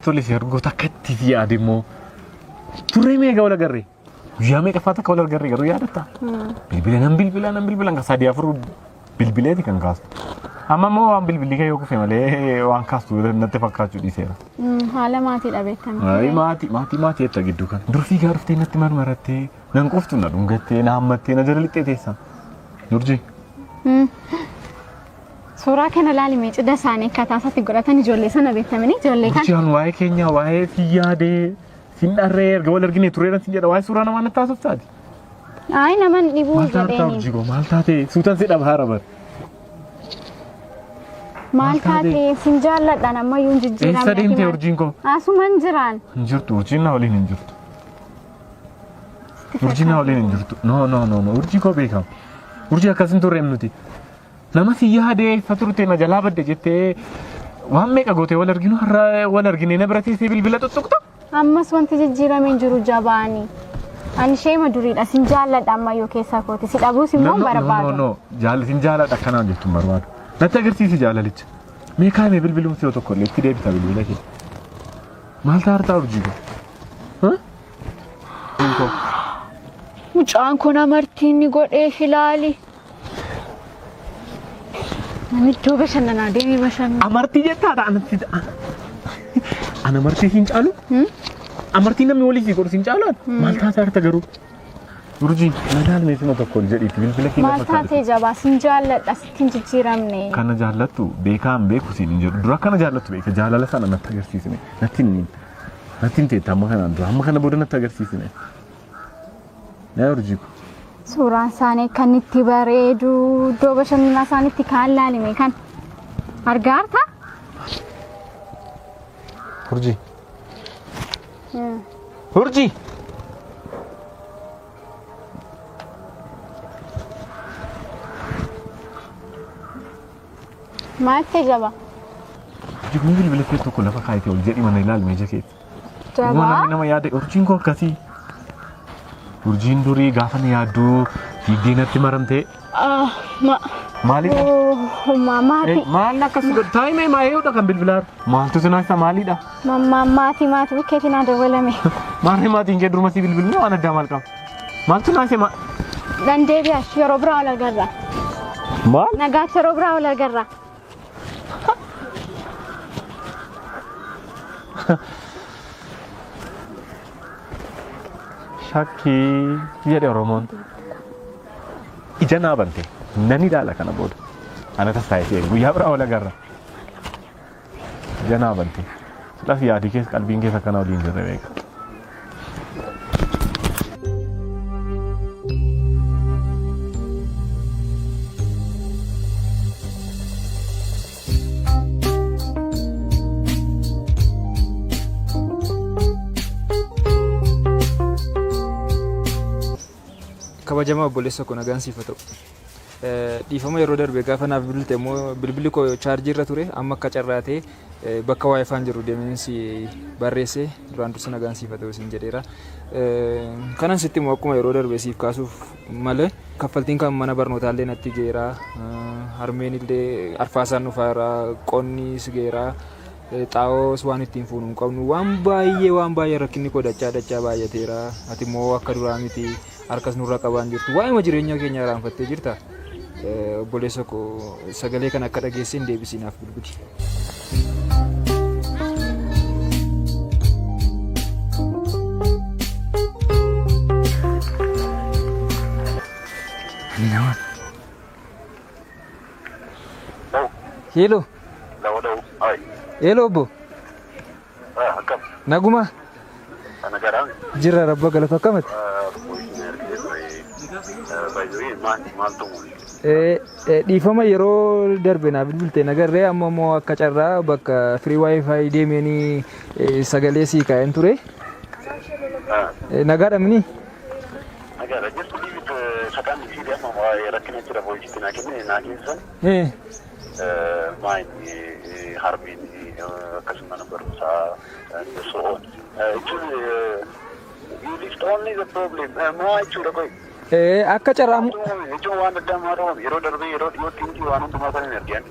Tole si arguu takka itti si yaade immoo turree meeqa wal agarree? Guyyaa meeqaffaa takka wal agarree garuu yaadatta? Bilbila nan bilbila nan bilbila kan sadii afur bilbileeti kan kaastu. Amma immoo waan bilbilli kee yoo kufe malee waan kaastu natti fakkaachuu dhiiseera. Haala maatii dhabeettan. Ayi maatii maatii maatii jetta gidduu kana. Dur fiigaa dhuftee natti marmarattee nan quftu na dhungattee na hammattee na jala lixxee teessa. Urjii. Suuraa kana ilaali mee cidha isaanii akkaataa isaatti godhatan ijoollee sana beektamanii ijoollee kan. Urjii an waa'ee keenya waa'ee si yaadee sin dharree erga wal argine tureeran sin jedha waa'ee suuraa namaa natti haasoftaati. Ayi nama hin dhibuu Maal taate jedheeni. urjii koo maal taate suutan si dhaba haara bar. Maal taate sin jaalladhaan ammayyuu hin jijjiiramne. Eessa deemte urjiin koo? Asuman jiraan. Hin jirtu urjiin na waliin hin jirtu. Urjiin na waliin hin jirtu. No no no no urjii koo beekama. Urjii akkas hin turreem nuti. Nama si yaadee eessa turte na jalaa badde jettee waan meeqa gootee wal arginu har'a wal argine na bira teessee bilbila tuttuqta. Ammas wanti jijiirame hin jiru jabaani. Ani isheema duriidha sin jaalladha ammayyuu keessaa kooti si dhabuus immoo hin No, no, barbaadu. no, jaalatin jaaladha akkanaan jettu hin barbaadu. Natti agarsiisi jaalalicha. Mee kaa'ime bilbiluma si'oo tokko illee itti deebisa bilbila kee. Maal ta'a hartaa urjii koo? Huh? Urjiin koo. Mucaan kun amartii inni godhee ilaali. Namni iddoo bashannanaa deemee bashannana. Amartii jettaa ta'a anatti ana amartii siin caalu? Amartii namni walii sii godhu siin caalu? Maal taata harta garuu? Urjii na laalmee sima tokko ol jedhiiti bilbila kee Maal lafa kaa'e. taatee jabaa sin jaalladha sitti hin jijjiiramne. Kana jaallattu beekaa hin beeku siin hin jedhu. Dura akkana jaallattu beeka jaalala sana natti agarsiisime. Natti hin natti hin teetta amma kanaan dura amma kana booda natti agarsiisime. Yaa urjii ko. Suuraan isaanii kan itti bareedu iddoo bashannanaa isaaniitti kaan laalime kan argaa harta? Urjii. Urjii. Maal ta'e jaba? Urjii kun bilbila kee tokko lafa kaayitee ol jedhi mana ilaali meeshaa keessa. Dhuguma Jabaa? namni nama yaada urjiin koo akkasii. Urjiin durii gaafa na yaadduu fiigdee natti maramtee Ma maalidha? maatii Maal akkas godhu taa'imee maayeedha kan bilbilaa maaltu sinaasa maalidha? maatii maatii bukkeetiin haa dawwalame. Maarree maatiin kee duruma si bilbilne waan addaa maal qaba? Maaltu naase maa? Dandeebi'aa yeroo biraa wal agarra. Maal? Nagaatti yeroo biraa wal agarra. Shakkii jedhe Oromoon. Ija naa bante nan ilaala kana booda. Ana tasaayisee guyyaa biraa wal agarra. Ija naa bante. Silaaf yaadii keessa qalbiin keessa akkana waliin jirre beeka. Kabajamaa obboleessa koo nagaan siif haa ta'u. Dhiifama yeroo darbe gaafa naaf bilbilte immoo bilbilli koo chaarjii irra ture amma akka carraa ta'e bakka waayifaan jiru deemeen si barreesse duraan dursa nagaan siif haa ta'u siin jedheera. Kanan sitti immoo akkuma yeroo darbe siif kaasuuf malee kaffaltiin kan mana barnootaa illee natti geera harmeen illee arfaasaan dhufaara qonnis geera xaa'oos waan ittiin fuunu hin qabnu waan baay'ee waan baay'ee rakkinni koo dachaa dachaa baay'ateera ati immoo akka duraa miti harkas nurra qabaan jirtu waa'ima jireenya keenya irraanfattee jirta obboleessa koo sagalee kana akka dhageesseen deebisii naaf bilbili. Hello. Hello obbo. Naguma. Jirra rabba galatu akkamati? Dhiifama yeroo darbe naa bilbilte nagarree amma immoo akka carraa bakka firii wifi deemeenii sagalee sii kaa'een ture. Nagaadha mini? Nagaadha. Just leave it. Sakaan isiidha amma waa'ee rakkina jira voice naa kenne naa geessan. Maayini harmeen akkasuma mana barumsaa and so on. Jechuun you list only the problem. Maa jechuudha qoy. Akka carraa Jechuun waan addaa maa ta'u yeroo darbee yeroo dhiyootti miti waan hundumaa kan hin argan.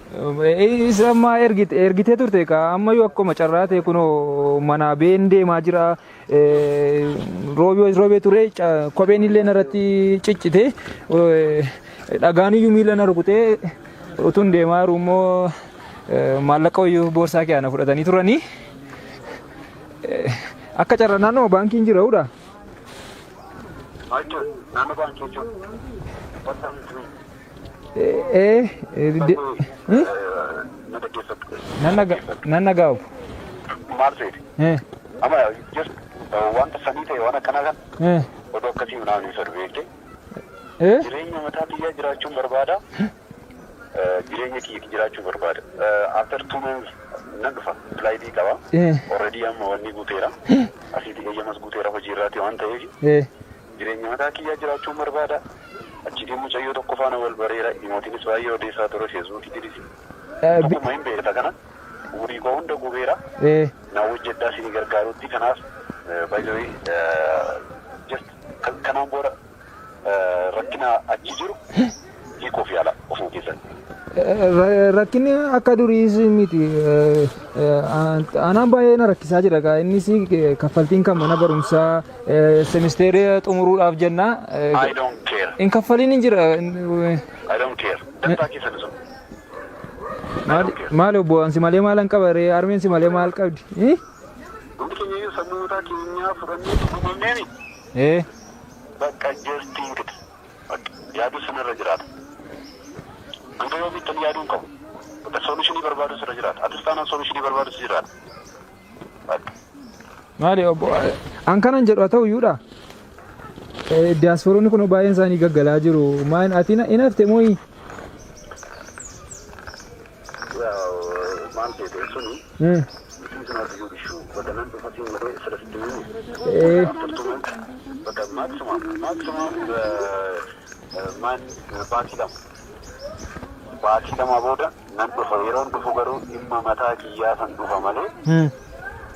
Isa ammaa ergitee turte ka ammayyuu akkuma carraa ta'e kunoo manaa been deemaa jira. Roobee roobee ture, kopheen illee narratti ciccite, dhagaan iyyuu miila na rukutee utuun deemaa jiru immoo maallaqa iyyuu boorsaa kee ana fudhatanii turanii. Akka carraa naannoo baankiin jira hudha. Maal jechuudha? Naannoo baankii jechuun. What does it mean? Na dhaggeeffadhu. Nan dhagaa obbo. Maal seeti? Amma just wanta sanii ta'e waan akkanaa kan oduu akkasii naan hin fedhu, beektee. Jireenya mataa kiyyaa jiraachuun barbaada. Jireenya kiyya jiraachuu barbaada. After 2 months nan dhufa. Flight qaba. Already amma wanni guuteera. Asiitii eeyyamas guuteera hojii irraati waan ta'eef. Jireenya mataa kiyyaa jiraachuun barbaada. Achiitii mucayyoo tokko faana wal bareera. Dhimootiinis baay'ee odeessaa ture, Feesbuukiitiinis. Tokkuma hin beekta kana. Umurii koo hunda gubeera. Na hojjedhaa isinii gargaarutti, kanaaf by the way, just kanaan booda rakkina achi jiru hiikuuf yaala ofuma keessan. Rakkinni akka duriis miti. Anaan baay'ee na rakkisaa jira. Innis kaffaltiin kan mana barumsaa semisteerii xumuruudhaaf jenna. I don't care. In kaffaliin hin jira. I don't care. Dantaa keessan sun. Maali obbo, ansi malee maalan qaba ree? Armeen si malee maal qabdi? Hundi keenya iyyuu sammuu mataa keenyaa fudhannee dhugumamneemi. Bakka just think it. Yaaduu sanarra jiraata. Hanga yoomiittan yaaduu hin qabu. Bakka solution barbaadu sirra jiraata. Atis taanaan solution barbaadu si jiraata. Bakka. Maali obbo, an kanan jedhu haa ta'u iyyuudha. Diyaaspooronni kun baay'een isaanii gaggalaa jiru. Maal, ati hin hafte mooyi? Maal ta'e suni it is not your issue. Bakka nan dhufa siin malee sirriitti himu. After 2 months, bakka maximum maan baatii 2. Baatii 2 booda nan dhufa. Yeroon dhufu garuu dhimma mataa kiyyaa san dhufa malee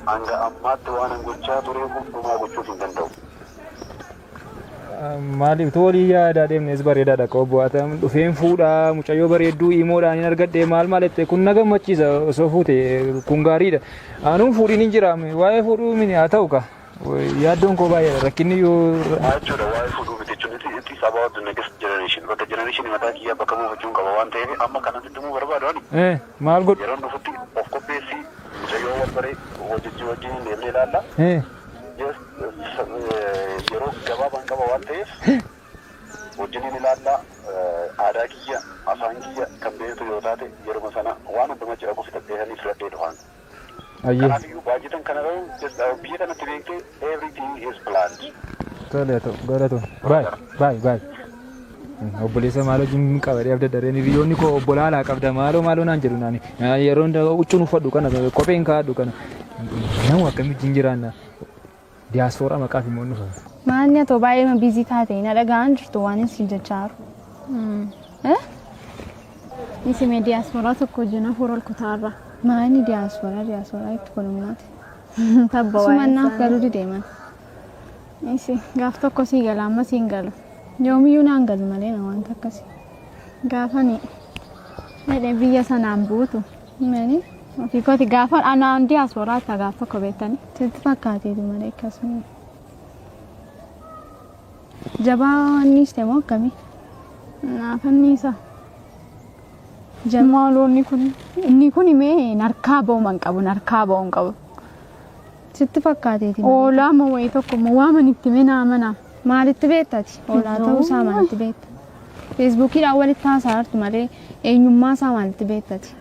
hanga ammaatti waan an gochaa ture hundumaa gochuuf hin danda'u. Maaliif tu walii yaadaa deemnes bareedaadha ka obbo, haa ta'u, dhufeen fuudhaa, mucayyoo bareedduu imoodhaan hin argadhe, maal maal jette, kun na gammachiisa. Osoo fuute kun gaariidha. Anuun fuudhiin hin jiraame, waa'ee fuudhuu mini haa ta'u ka yaaddoon koo baay'eedha, rakkinni yoo. Maa jechuudha, waa'ee fuudhuu miti jechuun it is about the next generation. Bakka generation mataa kiyyaa bakka buufachuun qaba waan ta'eef amma kanan sitti himuu barbaadu ani. Maal godhu? Yeroon dhufutti of qopheessii, mucayyoo wal baree hojjechuu wajjin deemnee ilaalla. Just yeroo gabaabaan qaba waan ta'eef wajjiniin ilaalla. Aadaa kiyya, afaan kiyya kan beektu yoo taate, yeruma sana waan hundumaa jira qofi fixadhee fudhadhee dhufaan. Ayyee. Kanaaf iyyuu baay'atan kana ta'u just biyya kanatti beektee everything is planned. Tole, haa ta'u, galatoon. Baay baay baay. Obboleessa maal wajjin qabadee abda dareen, hiriyoonni koo obbolaa alaa qabda, maaloo maaloo naan jedhu naani. Yeroo hunda huccuun uffadhu kana, kopheen kaa'adhu kana. Nama akkamitti jiraanna? Diyaaspooraa maqaaf immoo dhufa. Maal nyaatoo, baay'ee busy taate, na dhaga'an jirtu waan isin jechaa jiru. Isimee diyaaspooraa tokko wajjin hafuura ol kutaarra. Maali diyaaspooraa diyaaspooraa itti kunummaati? Tabba waa'ee Sumannaaf galuu dideeman. Isi gaaf tokko sii gala, amma siin galu. Yoomiyyuu naan galu malee na wanta akkasii. Gaafani jedhee biyya sanaan buutu. Mani? Ofii kooti gaafa anaan diyaaspooraa ta'a gaaf tokko, beektani. Sitti fakkaateetu malee akkasuma. Jabaa wanniiste moo akkamii? Naafanniisa. Maaloo, inni kun mee narkaa ba'u man qabu, narkaa ba'u hin qabu. Sitti fakkaateeti malee. Oolaa moo wayii tokko moo waaman itti mee naa mana. Maalitti beektati? Oolaa ta'uu isaa maalitti beekta? Feesbuukiidhaan walitti haasaa jirtu malee eenyummaa isaa maalitti beektati?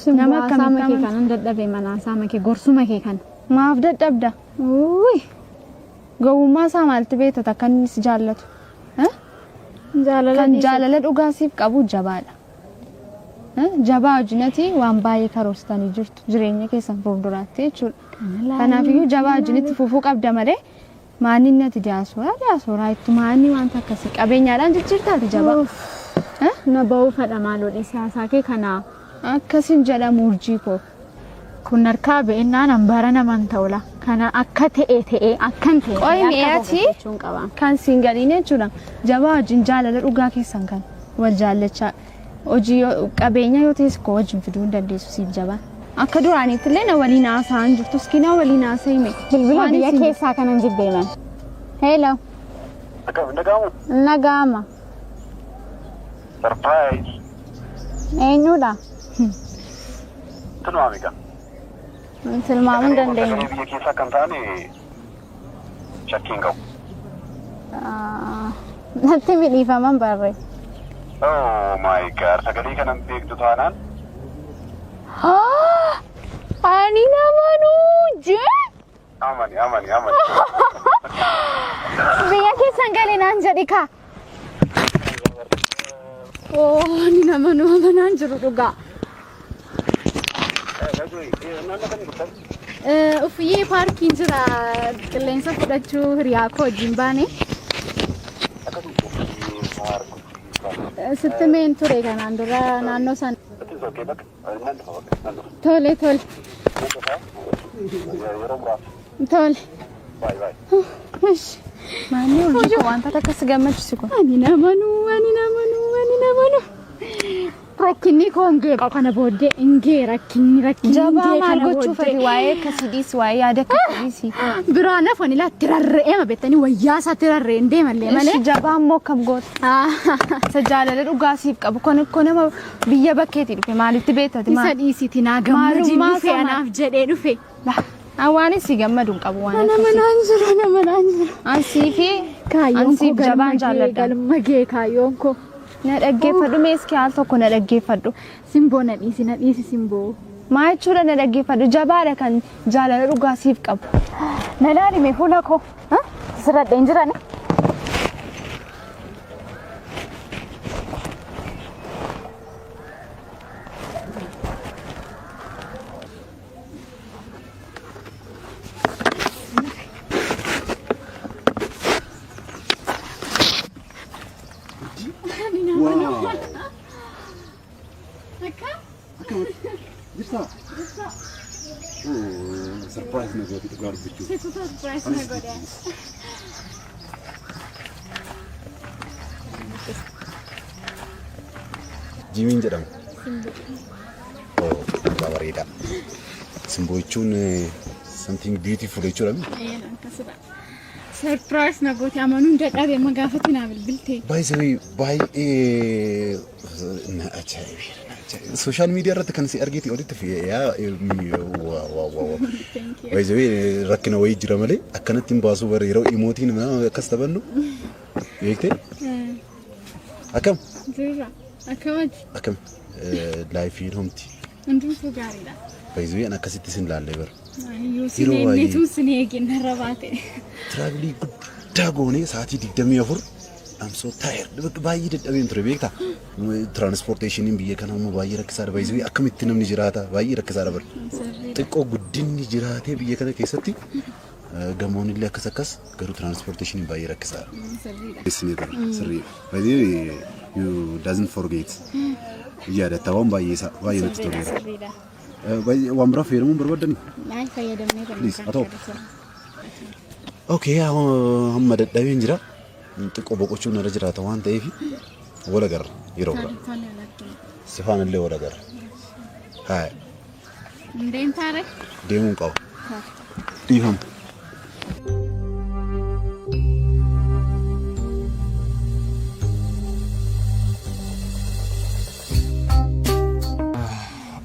Nama akkamitti akkamitti kee amanta? kanan dadhabee manaa saama kee, gorsuma kee kana. Maaf dadhabda? Uui. Gowwummaa isaa maalitti beektata akka inni si jaallatu? Eh? Jaalala Kan dhiise. jaalala dhugaa siif qabu jabaadha. Eh? Jabaa wajjinati waan baay'ee karoorsitanii jirtu jireenya keessan fuulduraatti jechuudha. Kanaafiyyuu jabaa wajjinitti fufuu qabda malee maanni inni ati diyaaspooraa diyaaspooraa itti maanni wanta akkasii qabeenyaadhaan jijjiirtaati jabaa. Eh? Na ba'uu fedha, maaloo dhiisee kee kana. Akkasin jedhamu, urjii koo. Kun harkaa ba'ennaan hambara naman ta'ula. Kana akka ta'e ta'e akkan ta'e. Qoy ta'e akka mi'aati. gochuun qaba. Kan siin galiin jechuudha. Jabaa wajjin jaalala dhugaa keessan kan wal jaallachaa. Hojii qabeenya yoo ta'es koo wajjin fiduu hin dandeessu siif jabaan. Akka duraaniitti illee na waliin haasa'an jirtu iski na waliin haasa'ime. Bilbila Waan biyya isin- keessaa kanan jibbeeman. Hello. Akkam nagaamu? Nagaama. Surprise! Eenyudha? Tilmaami gaa. Tilmaamuu hin dandeenye. Sagalee biyya keessaa kan taane shakkii hin qabu. Ah, natti midhiifaman barre. Oh my God! Sagalee kanan beektu taanaan Ani namanuu jee. Amani, amani, amani. Biyya keessan galee naan jedhi kaa. Oh, ani namanuu amanaan jiru dhugaa. Naannoo kamii dhuftan? Ufiyyee paarkiin jira qilleensa fudhachuu hiriyaa koo wajjin baane. Akkasuma paarkii. Sitti meen ture kanaan dura naannoo sana. It is okay, bakka. Nan dhufa, bakka. Nan dhufa. Tole tole Nan dhufa. Yeroo muraasa. Tole. Bye bye. Ishi. Maanni hojii koo wanta akkas gammachiisu kun. Ani namanuu, ani namanuu, ani namanuu. Rakkinni koo hin geeqa kana booddee hin gee rakkinni rakkinni hin Jabaa gee maal kana gochuuf ati booddee. Waa'ee akkasii waa'ee yaada akkasii. Biraan hafan ilaatti rarra'ee ma beektanii wayyaa isaatti rarra'ee deemallee malee. Ishi jabaa immoo akkam goota? Isa jaalala dhugaa siif qabu kun akkoo nama biyya bakkeetii dhufe maalitti beektati Isa maal? dhiisiti naa gammajiin Maalummaa dhufe isaa anaaf jedhee dhufe. Waan si gammadu hin qabu waan Nama akkasii. naan jiru, nama naan jiru. Ansii fi Kaayyoon koo ansiif galma jabaan gee jaalladha. galma gee kaayyoon koo. Na dhaggeeffadhu meeski haal tokko na dhaggeeffadhu. Simboo, na dhiisi, na dhiisi Simboo. Maa jechuudha na dhaggeeffadhu? Jabaadha kan jaalala dhugaa siif qabu. Na laalime fuula koo. Sirradheen jirani. Wow! Akkam jirtaa? Surprise na goote dhugaa dubbachuuf. Surprise na godhe. Jimiin jedhama. Oh, maqaa bareedaa. Simboo jechuun something beautiful jechuudha mi? Akkasidha. Surprise na goote, amanuun dadhabe amma gaafatti naa bilbilte. By the way, baay'ee na ajaa'ibeera, na ajaa'ibe. Social media irratti kan si argite olitti fi yaa waa waa waa. Thank you. By the way, rakkina wayii jira malee akkanatti hin baasuu bara yeroo imootiin akkas taphannu beektee? Akkam? Jirra. Akkamati? Akkam? Lifeiin homti. Hundumtuu gaariidha. By the way, an akkasitti sin laallee bara. Iyyuu sin Yeroo baay'ee- eenyetuun sin eegin narra baate. Travelii guddaa goonee sa'aatii 24, I'm so tired. Baay'ee dadhabeen ture beektaa? Transportationiin biyya kanaa immoo baay'ee rakkisaadha. By the way, akkamitti namni jiraata? Baay'ee rakkisaadha bara. Xiqqoo guddinni jiraatee biyya kana keessatti gamoon illee akkas akkas garuu transportationiin baay'ee rakkisaadha. Sirriidha. Sirriidha. Sirriidha. By the way, you doesn't forget. Yaadatta waan baay'ee isaa baay'ee natti toleera. Sirriidha. Baay'ee waan biraa fayyadamuun barbaaddanii? Maal fayyadamnee kan Please, haa ta'u. Okay, hamma dadhabeen jira. Xiqqoo boqochuun irra jiraata waan ta'eef wal agarra yeroo biraa. Sifaan illee wal agarra. Haa, Deemtaare? Deemuun qaba. Dhiifama.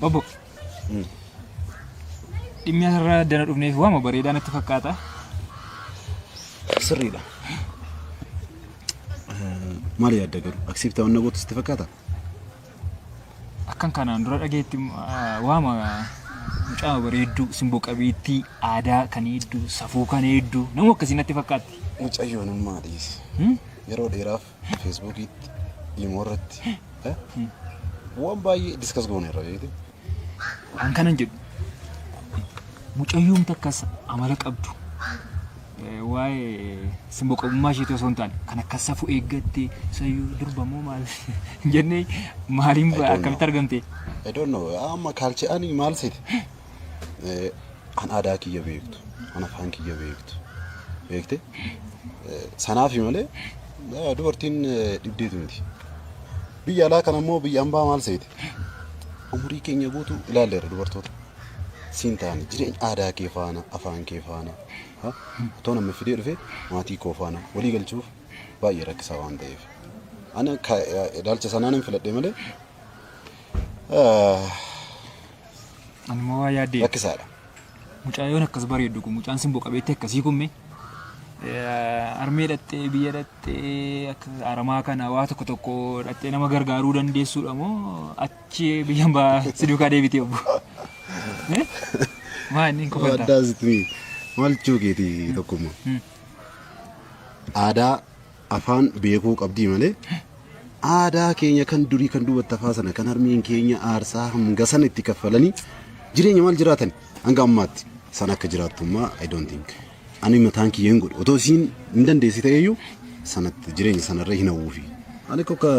Obbo. Dhimmi asirra dana dhufneef waama bareedaa natti fakkaata. Sirriidha. Maal yaadda garuu? Accept waan na gootu sitti fakkaata? Akkan kanaan dura dhageetti waama mucaa bareedduu, simboo qabeettii, aadaa kan hedduu, safuu kan hedduu, nama akkasii natti fakkaatti. Mucayyoon ammaa dhiisi. Yeroo dheeraaf Facebookiitti, imo irratti waan baay'ee discuss gooneerra beekte. An kanan jedhu mucayyoon takkas amala qabdu waa'ee simboo qabummaa isheetii osoo hin taane kan akkas safuu eeggatte sayyuu durba moo maal jennee maaliin I don't know. akkamitti argamte? I don't know. Amma kaalche ani maal seete? An aadaa kiyya beektu, an afaan kiyya beektu. Beekte? Sanaafi malee dubartiin dhibdeetu miti. Biyya alaa kana immoo biyya ambaa maal seete? Umurii keenya guutuu ilaalleerra dubartoota. Siin taane jireenya aadaa kee faana, afaan kee faana. Otoo namni fidee dhufe maatii koo faana walii galchuuf baay'ee rakkisaa waan ta'eef. Ani ilaalcha sanaan hin filadhe malee Ani immoo waa yaaddee. Rakkisaadha. Mucayyoon akkas bareeddu kun, mucaan simboo qabeetti akkasii kun, mee armee dhattee, biyya dhattee, akka aramaa kana waa tokko tokko dhattee nama gargaaruu dandeessuudha moo achi biyya hambaa si duukaa deebitee, obbo? Maa inni hin kofaltaa? Addaa sitti maal jechuu keeti, Tokkummaa? Aadaa afaan beekuu qabdii malee, aadaa keenya kan durii, kan duubatti hafaa sana, kan harmeen keenya aarsaa hanga sana itti kaffalanii jireenya maal jiraatan hanga ammaatti sana akka jiraattummaa, I don't think. Ani mataan kiyya hin godhu. Otoo isiin hin dandeessi ta'eyyuu sanatti jireenya sanarra hin hawwuufi. Ani akka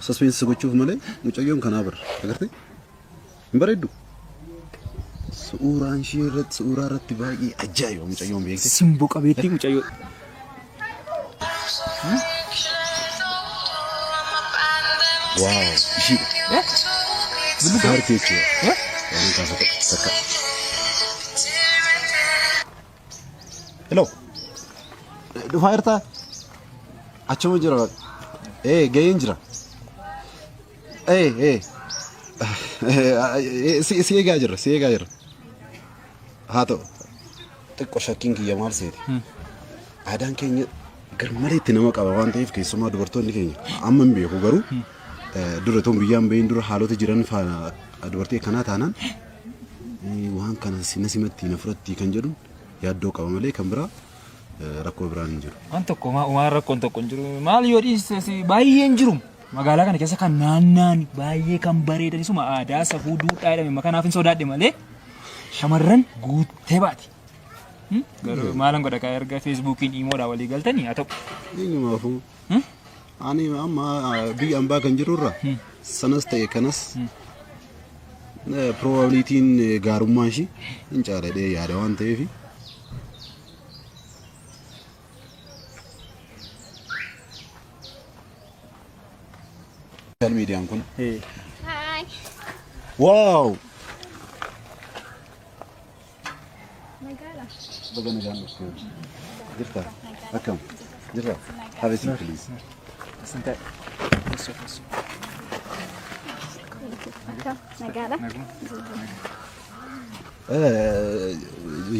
suspense gochuuf malee mucayyoon kanaa bara agartee hin bareeddu. Suuraan ishee irratti, suuraa irratti baay'ee ajaa'iba mucayyoon, beekte. Simboo qabeettii mucayyoo. Wow, ishiidha. Gaarti jechuudha. Waan kaasa ta'e takka. Hello. Dhufaa jirtaa? Achuma jira. Gaheen jira. Si eegaa jirra, si eegaa jirra. Haa ta'u. Xiqqoo shakkiin kiyya maal seete? Aadaan keenya garmalee itti nama qaba waan ta'eef, keessumaa dubartoonni keenya amma hin beeku, garuu dura toon biyyaan bahin dura haalota jiran faana dubartii akkanaa taanaan waan kana na simatti na fudhatti kan jedhu yaaddoo qaba malee kan biraa rakkoo biraan hin jiru. Waan tokko waan rakkoon tokko hin jiru. Maal yoo dhiiste baay'een jiru. Magaalaa kana keessa kan naannaan baay'ee kan bareedan, isuma aadaa, safuu, duudhaa jedhame kanaaf hin sodaadhe malee shamarran guuttee baati. Garuu maalan godha kaa, erga Feesbuukiin imoodhaa walii galtanii haa ta'u. Eenyumaafuu ani amma biyya ambaa kan jirurra sanas ta'e kanas probabilityn gaarummaa ishii hin caaladhee yaada waan ta'eef. Social mediaan kun. Hi. Wow! Nagaadha. Baga nagaan dhufte. Jirta? Akkam? Jirta? Have a seat, please. Teessoo, teessoo. Akkam? Nagaadha.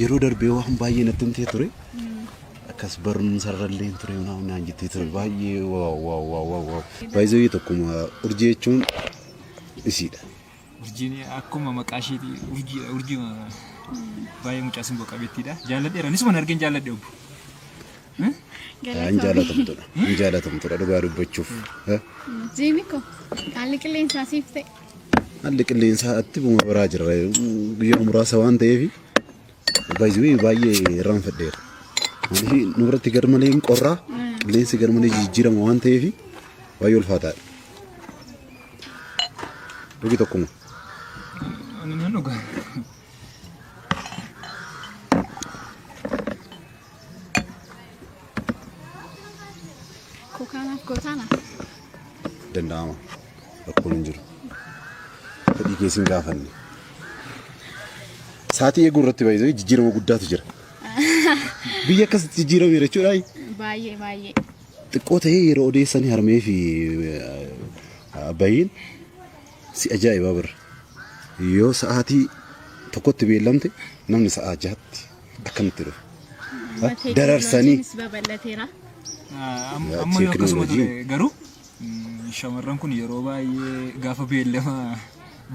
Yeroo darbee waan baay'ee natti himtee ture. Akkas barumsarrallee ture naan jettee ture, baay'ee wow wow wow wow wow. Baay'ee tokkuma urjii jechuun isiidha. Urjiin akkuma maqaa isheeti urjiidha. Urjii baay'ee mucaa simboo qabeettiidha. Jaalladheera. Nisuma argeen jaalladhe, obbo. Hin jaalatamtudha. Hin jaalatamtudha dhugaa dubbachuuf. Jiimi ko haalli qilleensaa siif ta'e. Haalli qilleensaa atti buma biraa jira. Guyyaa muraasa waan ta'eef baay'ee baay'ee irraanfadheera. Maaliif, nu biratti garmalee hin qorraa, qilleensi garmalee jijjiirama waan ta'eef baay'ee ulfaataadha. Dhugi, Tokkuma. Ani nan dhuga. Kookaanaaf gootaana. Danda'ama. Rakkoon hin jiru. Fedhii keessi hin gaafanne. Saatii eeguu irratti baay'ee jijjiirama guddaatu jira. Biyya akkasitti jijjiirameera jechuudha. Baay'ee baay'ee. Xiqqoo ta'ee yeroo odeessanii harmee fi abbayyiin si ajaa'ibaa bira. Yoo sa'aatii tokkotti beellamte namni sa'aa 6tti akkamitti dhufa? Dararsanii. Teekinooloojiinis babal'ateera. Amma yoo akkasuma ture garuu shamarran kun yeroo baay'ee gaafa beellama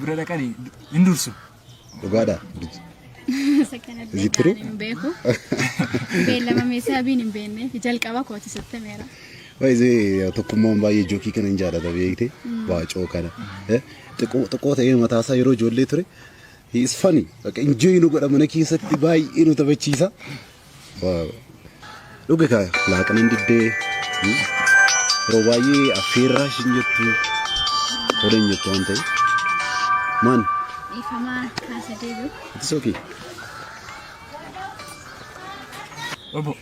bira dhaqanii hin dursu. Dhugaadha. Isa kanallee Is it true? kan hin beeku. Beellamamee sababiin hin beekne jalqaba kooti sitti meera. Baay'ee Tokkummaan baay'ee joke kana hin jaalata, beekte, baacoo kana. Xiqqoo xiqqoo ta'ee mataasaa yeroo ijoollee ture. He is funny. Bakka enjoy nu godha, mana keessatti baay'ee nu taphachiisa. Wow. Dhuge kaa, laaqana hin diddee. Yeroo baay'ee affeerraa ishin jettu tola hin jettu waan ta'eef. Maan? Dhiifamaa kaasa deebi'u. It's okay. Obbo.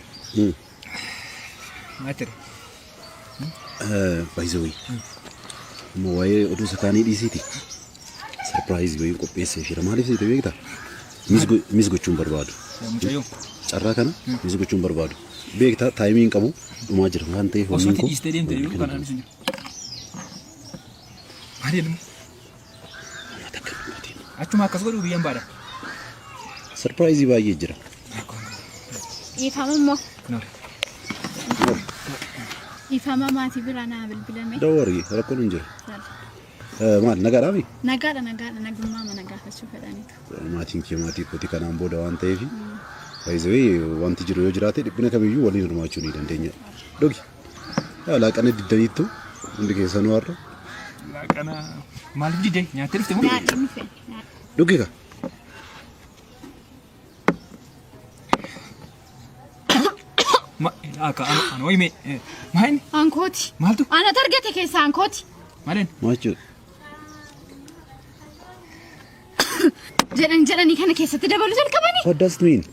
Maal ture? By the way. Amma waa'ee oduu isa kaanii dhiisiiti. Sarpiraayiz wayii qopheessee jira. Maaliif seete beektaa? Mis gochuun barbaadu. Mucayyoo. Carraa kana mis gochuun barbaadu. Beektaa taayimii hin qabu dhumaa jira waan ta'eef Osoo wanni ati koo. dhiistee deemte iyyuu kanaan isin jiru. Maali ilmu? Achuma akkas godhu biyyaan baadha. Sarpiraayizii baay'ee jira. Dhiifama immoo. Noor. Dhiifama maatii biraa naa bilbilame. Don't worry, rakkoon hin jiru. Maal nagaadhaami? Nagaadha nagaadha nagummaa mana gaafachuu fedhaniitu. Maatiin kee maatii kooti kanaan booda waan ta'eef baay'ee wanti jiru yoo jiraate dhiphina kamiyyuu waliin hirmaachuu ni dandeenya. Dhugi. Laaqana diddaniittu hundi keessanuu har'a. Laaqana maaliif didee nyaattee dhufte moo? Nyaadhee dhufe. Dhugi ka. Ma akka ana wayime maal Ankooti. Maaltu? Anatu argate keessaa ankooti. Maaleen? Maal jechuudha? Jedhan jedhanii kana keessatti dabaluu jalqabanii. What does it mean?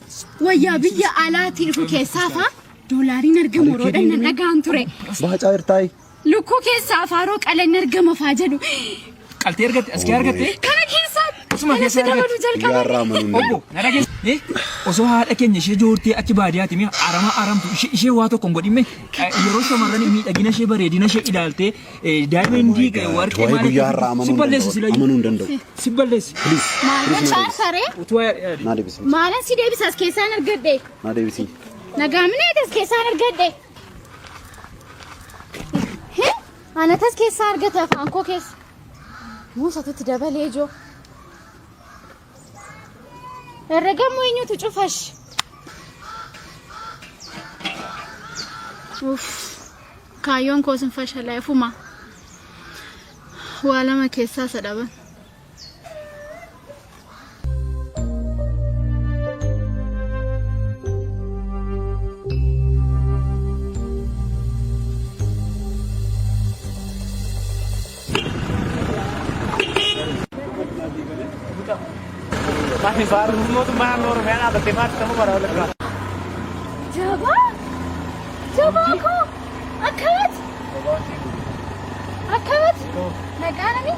Wayyaa biyya alaatii dhufu keessaa faa doolaariin argamu Are you yeroo kidding dhannan me? dhagaan ture. Baacaa irtaayi. Lukkuu keessaa faaroo qalan argama faa jedhu. Qaltee argatte as kee argatte? Kana keessaa Asuma keessaa kanatti dabaluu argatte. jalqabanii. Guyyaa irraa amanuu hin Obbo, danda'u. na dhageesse. Osoo haadha keenya ishee joortee achi baadiyyaati mee aramaa aramtu ishee ishee waa tokko hin godhin mee yeroo shamarran miidhagina ishee bareedina ishee ilaaltee daayimandii warqee Waa'ee maal guyyaa har'aa si amanuu hin balleessi danda'u. silayyuu Amanuu hin danda'u. si balleessi. Please. Maal Please na gochaa deebisi. saree? Utuu waa Na deebisi. Maalan si deebisa as keessaan argadhe. Na deebisi. Nagaa mineet as keessaan argadhe. Anatu as keessaa argate afaan koo keessa. Muusatutti dabalee ijoo. Herregammoo eenyutu cufash? Uff. Kaayyoon koos hin fashalaa'e fuma. Waa lama keessaa isa dhaban. Jabaa! Jabaa koo! Akkamati? Akkamati? Nagaanani?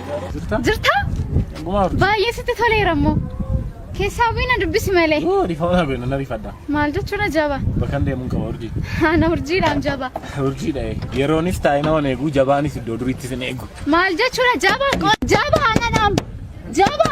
Jirtaa? Baay'ee sitti toleera immoo. Keessaa bu'ii na dubbisi malee. Dhiifama na beekna na rifadha. Maal jechuudha jaba? Bakka deemuun qaba urjii. Ana urjiidhaan jaba. Urjiidha. Yeroonis taa'ee nama eegu jabaanis iddoo duriitti sin eegu. Maal jechuudha jaba? Jaba anadhaam. Jaba!